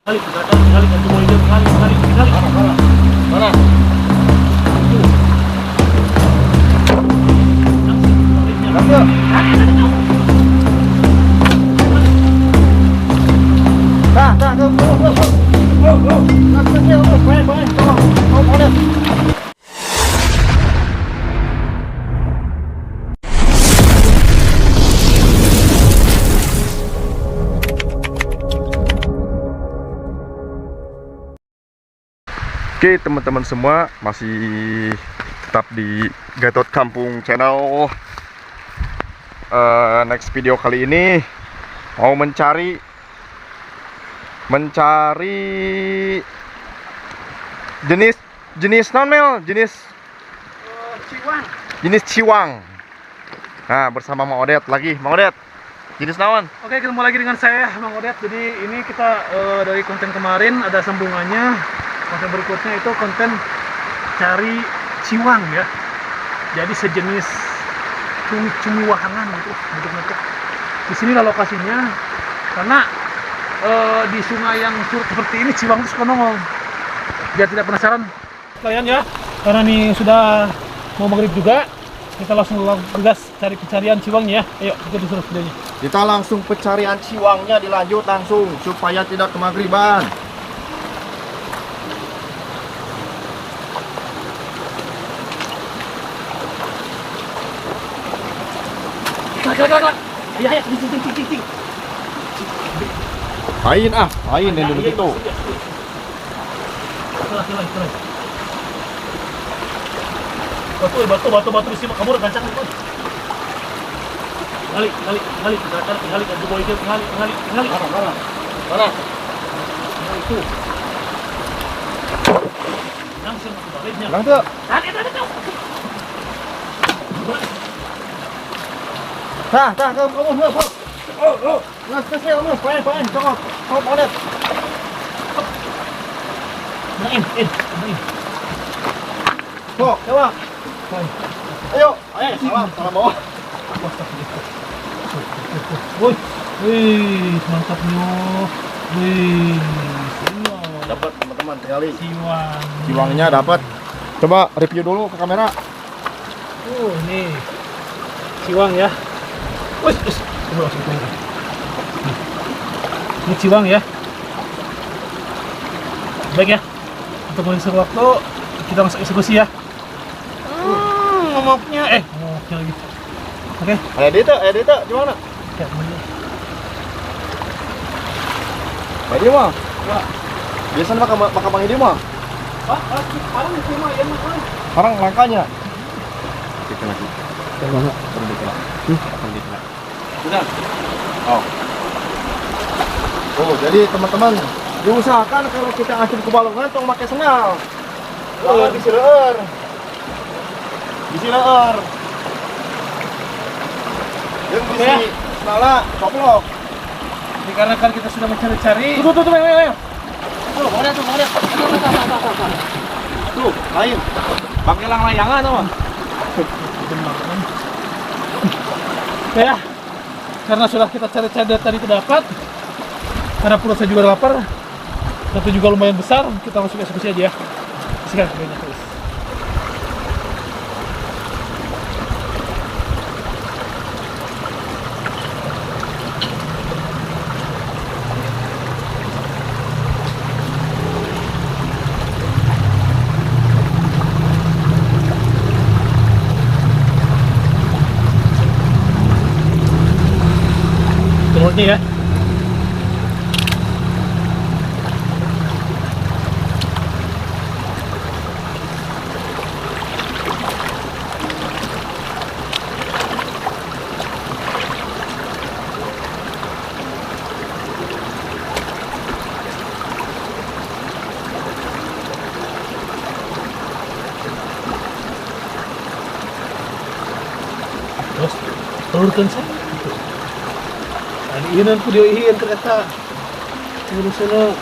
Kali, kali, kali, kali, kali, kali. Mana? Mana? Tah, tah, go, go, go, go, go. Oke teman-teman semua, masih tetap di Gatot Kampung Channel. Next video kali ini mau mencari mencari jenis jenis non Mel, jenis Ciwang. Jenis ciwang. Nah, bersama Mang Odet lagi. Mang Odet, jenis naon? Oke, ketemu lagi dengan saya Mang Odet. Jadi ini kita dari konten kemarin ada sambungannya. Konten berikutnya itu konten cari ciwang ya. Jadi sejenis cumi-cumi wahangan gitu bentuknya tuh. Di sinilah lokasinya, karena di sungai yang surut seperti ini ciwang itu suka nongol. Biar tidak penasaran kalian ya, karena ini sudah mau maghrib juga, kita langsung gas cari pencarian ciwangnya ya. Ayo ikuti terus videonya. Kita langsung pencarian ciwangnya dilanjut langsung supaya tidak kemaghriban. Iya, iya, cing, cing, cing, cing. Lain ah, lain yang dulu gitu. Batu, batu, batu, batu di sini kabur gancang itu. Kali, kali, kali, kali, kali, kali, kali, kali, kali. Mana, mana? Mana? Itu. Langsung masuk baliknya. Langsung. Tarik, tarik, tarik. Tah, tah, kamu, kamu, kamu. Oh, oh. Ngas, ngas, ngas, paen, paen, cokot, cokot, Odet. In, in, in. Kok, coba. Ayo, ayo, salah, salah bawah. Woi, wih, mantapnya. Wih, dapat teman-teman sekali. Ciwang. Ciwangnya dapat. Coba review dulu ke kamera. Oh, ini ciwang ya. Wih, wih, coba langsung tunggu. Ini ciwang ya. Baik ya. Untuk mengisi waktu, kita langsung eksekusi ya. Ngomongnya, ngomongnya lagi. Oke. Ada itu, gimana? Ya, mana? Ada mah. Biasanya makan bang ini mah. Pak, parang itu mah yang makan. Parang langkahnya. Kita lagi. Mana? Perlu. Sudah. Oh. Oh, jadi teman-teman diusahakan kalau kita asup ke balongan tong make sendal. Oh, bisi leur. Bisi leur. Yang bisi sendalnya coplok. Dikarenakan kita sudah mencari-cari. Tuh, tuh, tuh, ayo, ayo. Tuh, mana tuh, mana? Tuh, lain. Pakai lang layangan apa? Ya, karena sudah kita cari-cari dari tadi terdapat. Karena perut saya juga lapar, tapi juga lumayan besar, kita langsung eksekusi aja ya. Sikat banyak terus. Telurnya ya. Terus telurkan saya. Ini nanti video ini ternyata urusannya.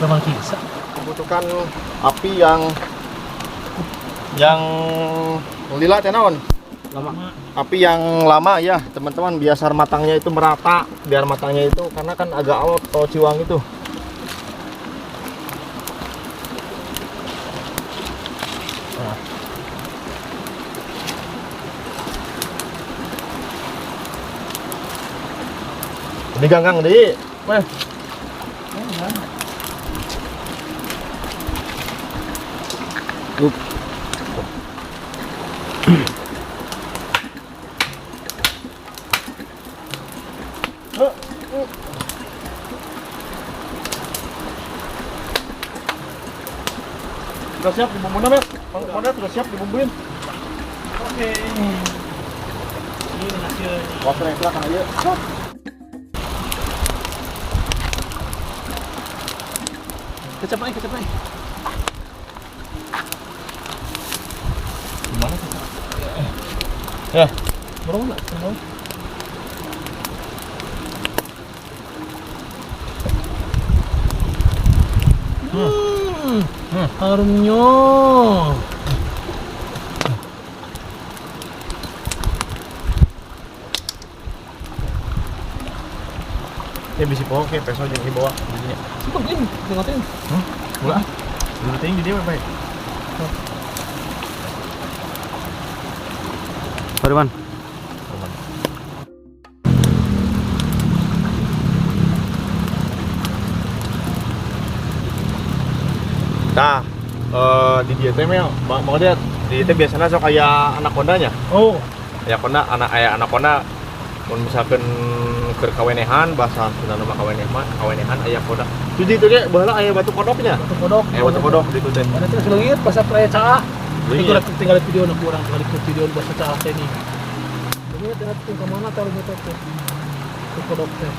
Memang kisah. Membutuhkan api yang lila teh naon? Lama. Api yang lama ya, teman-teman, biar matangnya itu merata, biar matangnya itu karena kan agak alot kalau ciwang itu. Nah. Ini ganggang deh, weh. Up. Sudah siap dibumbuin, Mas? Bang Kodet sudah siap dibumbuin. Oke. Ini hasilnya. Waktu yang silakan aja. Kecap lagi, kecap lagi. Gimana kecap? Ya. Berapa nggak? Berapa? Harumnya. Ya bisa bawa kayak peso jangan dibawa jadinya. Cukup ini, dengerin. Ulah. Dulu tinggi dia baik. Parman. Nah, di dieu teh mel, mau lihat di dieu teh biasanya sok aya anakondanya. Oh, aya konda, anak aya anakonda. Mun misalkan keur kawenehan, bahasa Sunda mah kawenehan, kawenehan aya konda. Jadi itu ge baheula aya batu kodoknya. Batu kodok. Aya batu kodok di ditu teh. Ada teh leungit bahasa aya caah. Leungit. Itu tinggal video nu kurang tinggal video bahasa caah teh nih. Leungit teh atuh ka mana teh leungit teh. Batu kodok teh.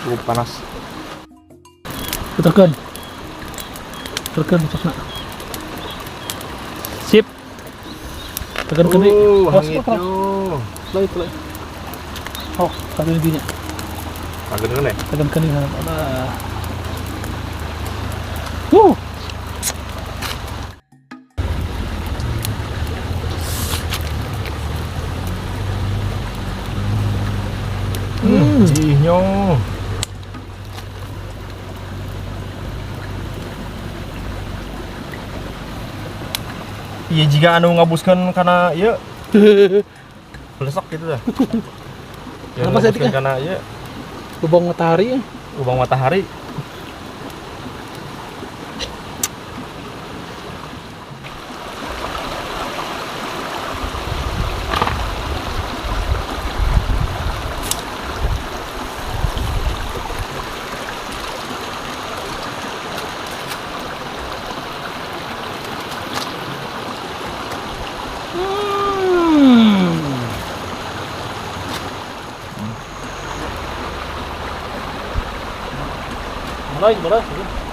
Cukup panas. Putarkan. Putarkan cokna. Sip. Tekan ke deui. Hangit yo. Lagi lagi. Oh, kagak dinya. Kagak deui. Tekan ke deui. Alah. Jihnya. Iya jika anu ngabuskan karena iya belesek gitu dah. Ya, Kenapa saya ngabuskeun karena iya lubang matahari ya? Lubang matahari. Mulai, mulai,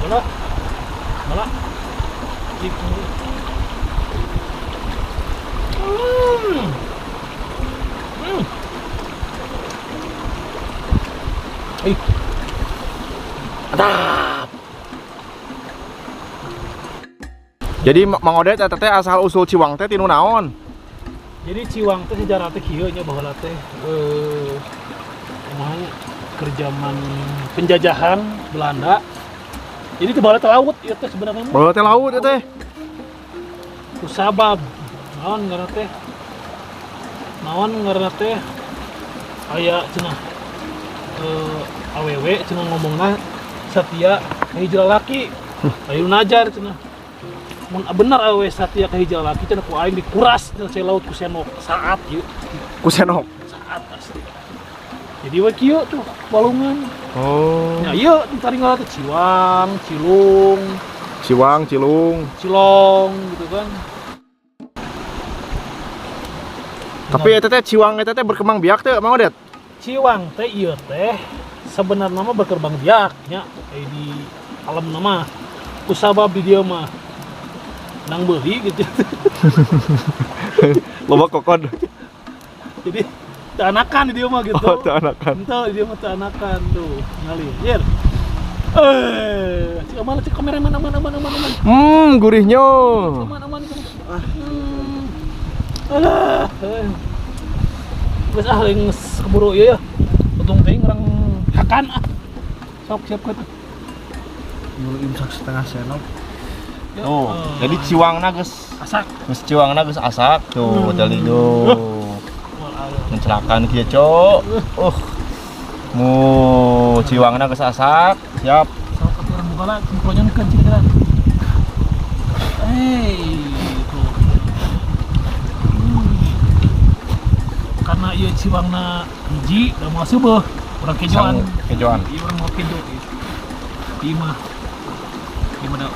mulai, mulai. Ih. Mantap. Jadi Mang Odet eta teh asal usul Ciwang teh tinu naon? Jadi Ciwang teh sejarah teh kieu nya baheula teh kumaha nya? Keur zaman penjajahan Belanda. Jadi itu baheula teh laut ieu teh sebenarnya mah. Baheula teh laut ieu teh. Kusabab naon ngaranna teh? Naon ngaranna teh? Aya cenah awewe cenah ngomongna satia ka hiji lalaki. Ayo najar cenah. Mun bener awewe satia ka hiji lalaki cenah ku aing dikuras cenah cai laut ku senok saat ieu. Ku senok. Saat asli. Jadi we kieu tuh walungan. Oh. Ya ieu ditaringgal teh Ciwang, Cilung. Ciwang, Cilung. Cilong gitu kan. Tapi eta teh Ciwang eta teh berkembang biak teh Mang Odet? Ciwang teh ieu teh sebenarnya mah berkembang biak nya di alam nama. Kusabab di dieu mah Nang beuli gitu. Loba kokod. Jadi teu anakan di dieu mah gitu. Oh, teu anakan. Henteu di dieu mah teu anakan tuh. Ngali. Jir. Cik aman, cik kameramen aman aman aman aman. Gurihnya. Aman aman. Alah. Geus ah lain geus keburu ieu ya. Untung teuing urang hakan ah. Sok siap ka tuh. Dulu imsak setengah sendok. Tuh, jadi ciwangna geus asak. Geus ciwangna geus asak tuh, jadi tuh. Mencelakan kieu, Cok. Mu ciwangna geus asak, siap. Sok atuh urang buka lah, keronyon cik jalan. Tuh. Karena ieu ciwangna hiji, da moal seubeuh, urang kejoan. Kejoan. Ieu urang mau kejo ieu. Ieu mah. Ieu mah da.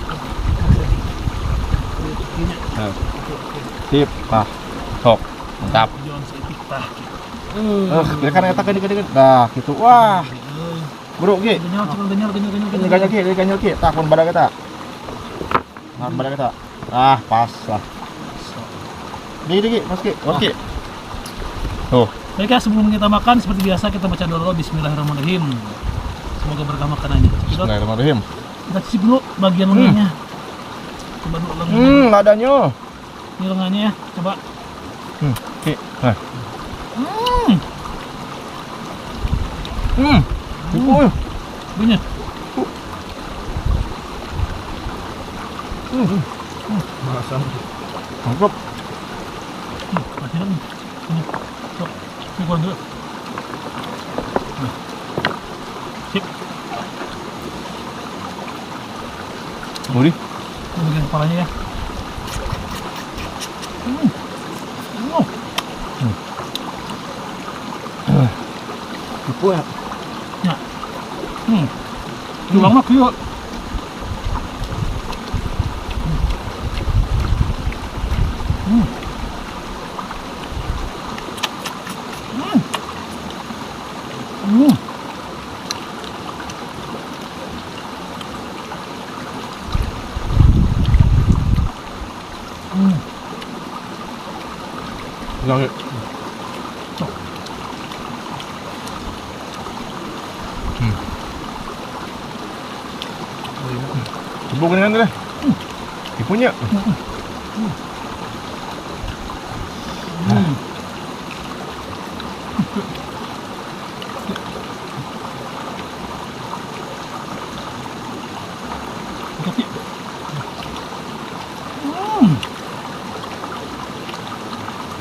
Nah. Sip, tah. Sok, mantap. Kejoan saeutik tah gitu. Dia kan eta geuning. Dah, gitu. Wah. Bro, ge. Genyal, cing, genyal, genyal, genyal, Genyal, genyal, ge, genyal, ge. Tah, pun badak eta. Nah, badak eta. Ah, pas lah. Di, di, ge, Mas, ge. Oke. Tuh. Baik ya, sebelum kita makan seperti biasa kita baca dulu bismillahirrahmanirrahim. Semoga berkah makanannya. Bismillahirrahmanirrahim. Kita cicip dulu bagian lengannya. Coba dulu lengannya. Ladanya. Ini lengannya ya, coba. Oke. Nah. Bunyi. Basah. Mantap. Masih enak nih. Ini. Sok. Ini kurang dulu. Nah. Sip. Gurih. Ini bagian kepalanya ya. Ibu ya. Ya. Tulang mah kieu. Lagi. Coba gorengan deh. Ipunya.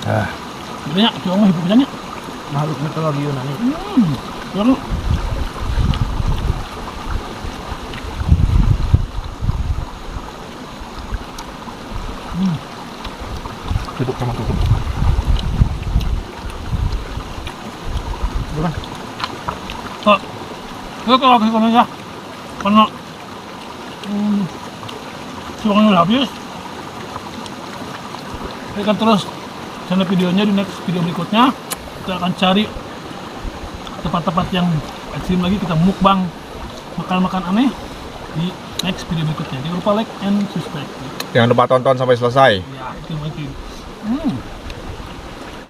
Ah. Banyak, cuma mah hiburannya. Makhluk mitologi Yunani. Lalu. Tutup sama tutup. Bukan. Oh. Oke, oke, oke, ya. Karena ciwangnya udah habis. Kita akan terus channel videonya di next video berikutnya. Kita akan cari tempat-tempat yang ekstrim lagi, kita mukbang makan-makan aneh di next video berikutnya. Jangan lupa like and subscribe. Jangan lupa tonton sampai selesai. Ya, itu penting.